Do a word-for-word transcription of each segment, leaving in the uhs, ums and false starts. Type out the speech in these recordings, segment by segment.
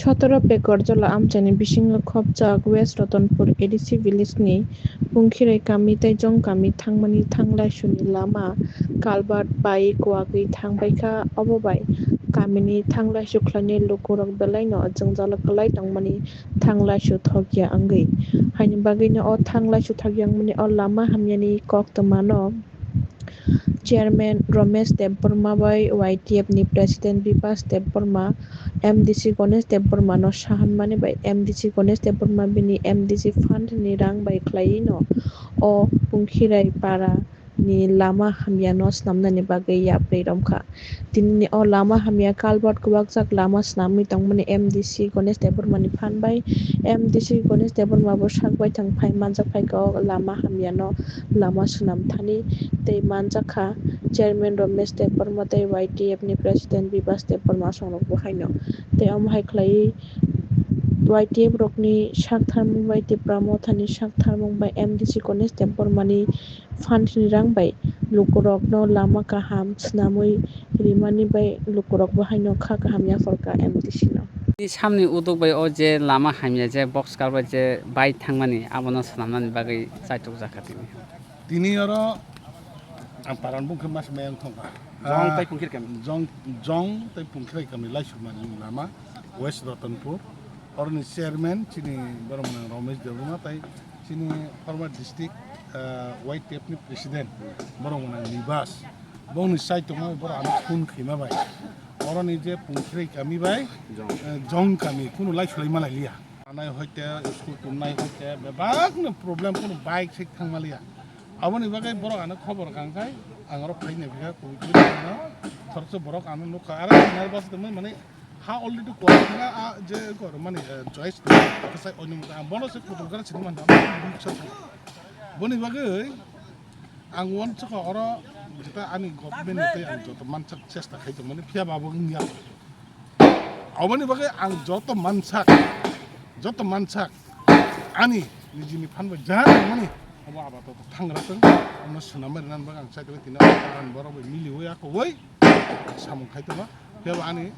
Sotoro Pekorjola amchaini bisingo khopjak West Ratanpur A D C village ni Pungkhirai kami tei Jong kami thangmani thanglaisuni lama culvert bai kuwagwi thangbaikha, obo bai kamini thanglaisu khlainai lukurok belaino jwngjalo kwlai tongmani thanglaisu thokya wngwi. Haini bagwino o thanglaisu thokya wngmani o lama hamyani koktwmano Chairman Romesh Debbarma bai Y T F ni President Bibas Debbarma, M D C Ganesh Debbarma no sahanmani bai M D C Ganesh Debbarma bini M D C fund ni rang bai khlaiwi no o Pungkhirai para ni lama hamya no swnamnani bagwi yapri romkha. Tinini o lama hamya culvert kwbakjak lama swnamwi tongmani M D C Ganesh Debbarma ni phan bai M D C Ganesh Debbarma bo sak baithang phai manjak phaikha o lama hamya no lama swnam thani tei manjak kha Chairman Romesh Debbarma tei Y T F ni President Bibas Debbarma songrok bo haino tei omo hai khlaiwi Y T F rokni sak tharmung bai Tipra Mothani sak tharmung bai M D C Ganesh Debbarma ni fund ni rang bai lukurokno lama kaham swnamwi rimani bai lukurokbo haino kha kaham yapharkha M D C no. Tini samni uduk bai o je lama hamya je box culvert je bai thangmani abono swnamnani bagwi chaitukjakha tini. Tini oro ang paran bungkhe mas mayang thongkha. Jong tei Pungkhirai kami. Jong, Jong tei Pungkhirai kami laisumani lama West Ratanpur. Oroni chairman chini borok mwnang Romesh Debbarma tei chini former district, ah, Y T F ni president borok mwnang Nibas. Bongni side tongma borok ano phone khaima bai. Oroni je Pungkhirai kami bai, Jong. Eh, Jong kami kunu lai sulai malai liya. Anai hoite school tumnai hoite bebak no problem kunu bike sik thangma liya. Aboni bagwi borok ano khobor kang khai ang oro phai nai kha koi koi no thorso borok ano nukha. Aro nervous tongmani mane ha already kuar thanga a je kor mani, eh, choice to kasai onyo mata ang bono se kutung kara sini manda. Boni bagwi ang wan chokha oro jeta ani government ni tei ang joto mansak chesta khai tongmani phiya ba bo wngya. Aboni bagwi ang joto mansak, joto mansak ani nijini phan bai jaha nangmani abo abato thangra tong, ano swnamwi rwnani bagwi ang chaitokgwi tini ang borok bai miliwi akhogwi samung khai tongo. Phiya ba ani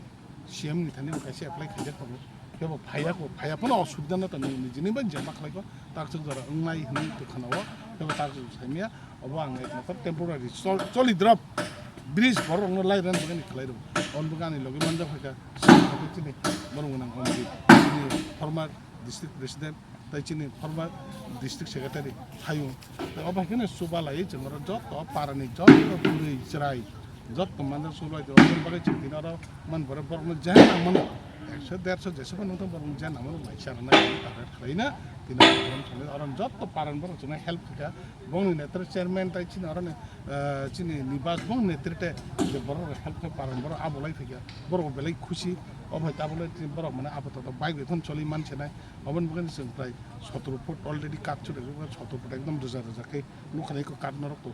C M ni thani bo kaisa apply khaijak tongo. Phiya ba phaiya ko, phaiya phano osubida no tongo, nijini bai jema khlai ko, taksuk jora wngnai hwnwi tongkha no o, phiya ba taksuk saimya. Obo ang ekmatro temporary chol-, choli drop bridge borok rokno lai rani bagwi khlai rw. Oboni bagwi ani logi manjak phaikha chini borok gwnang Omjit, chini former district president tei chini former district secretary Thayung. Tei obo hai kheno chuba lai chwng oro joto parani joto bwrwi chwrai joto manjak chuba lai tei oboni bagwi chwng tini oro man borok borokno jai nang mano ekso derso jesa phano wngthang borokno jai nang mano lai chana nai target khlaina tini oro joto parani borok chwngno help khaikha. Bongni netre chairman tai chini oroni, eh, chini Nibas bong netrite je borok rok help khe paran borok abo lai thikya borok belai khusi. Obo hai tabole tini borok mane apato bike bai phano choli man se nai. Oboni bagwi chwng prai sotoro foot already cut chwrai rwkha, sotoro foot ekdom rwja rwja khe nukha nai kho cut norok to.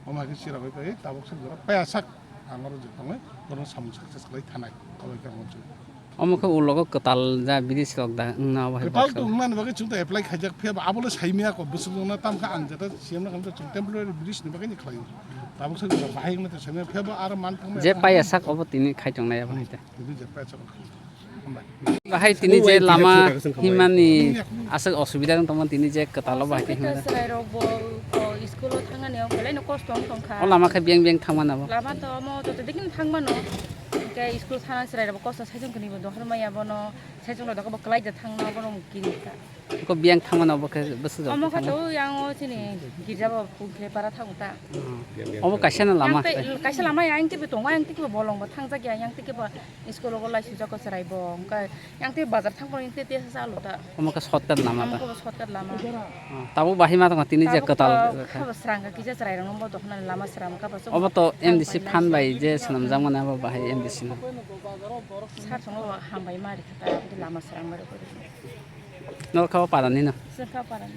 Omo hai khe chira bai pai tabok se borok paya sak ang oro je tongo borok samung success khlai thanai obo khe ang uansukha. Omo khe ulogo kwtal ja bridge rok da wngna obo hai kwtal baksa. To wngmani bagwi chwng to apply khaijak, phiya ba abo le saimaya kho bwswk wngna, tamo khe ang jeta C M no khamjak chwng temporary bridge ni bagwi ni khlaio. Tabuk se jora bahai wngna to saimaya, phiya ba aro man thangmaya Je kho. Paya sak obo tini khai tongnai abo hai te. Tini je paya sak. Hambai. Bahai tini je lama himani aswk osubida wng tongma tini je kwtal obo hai te himna. Chwrairok bo, o, school o thangnani o belai no kosto wng tongkha. O lama khe beng beng thangmano bo. Lama to omo joto dikino thangmano. Hwnkhe school thana chwrairok bo kosto saichung kwnwi bo dohor maya bono. Saichung rok bo kwlai da thangna bono kini ta. Ko biyang thangmano bo khe bwswk jok Omo kha thangma. To yang o chini girja bo khe para thang ta. Hmm. Obo kaisa na lama. Yang te, kaisa lama yang te bo tongo, yang te bo bolong bo thangjak ya, yang te bo school o lai sujak ko chwrai bo. Hwnkhe yang te bazar thang ko te te sa lu ta. Omo khe shortcut lama ta. Omo khe shortcut lama. Hmm. Tabo bahai ma tongma tini je kwtal. Tabo kha bo srang kha kisa chwrai rok bo dokhna lama srang kha bo. Obo to M D C phan bai je swnamjak mani abo bahai M D C no. Sar song hambai mari. Lama srang mari. Nor kha o para ni no. Sir kha para ni.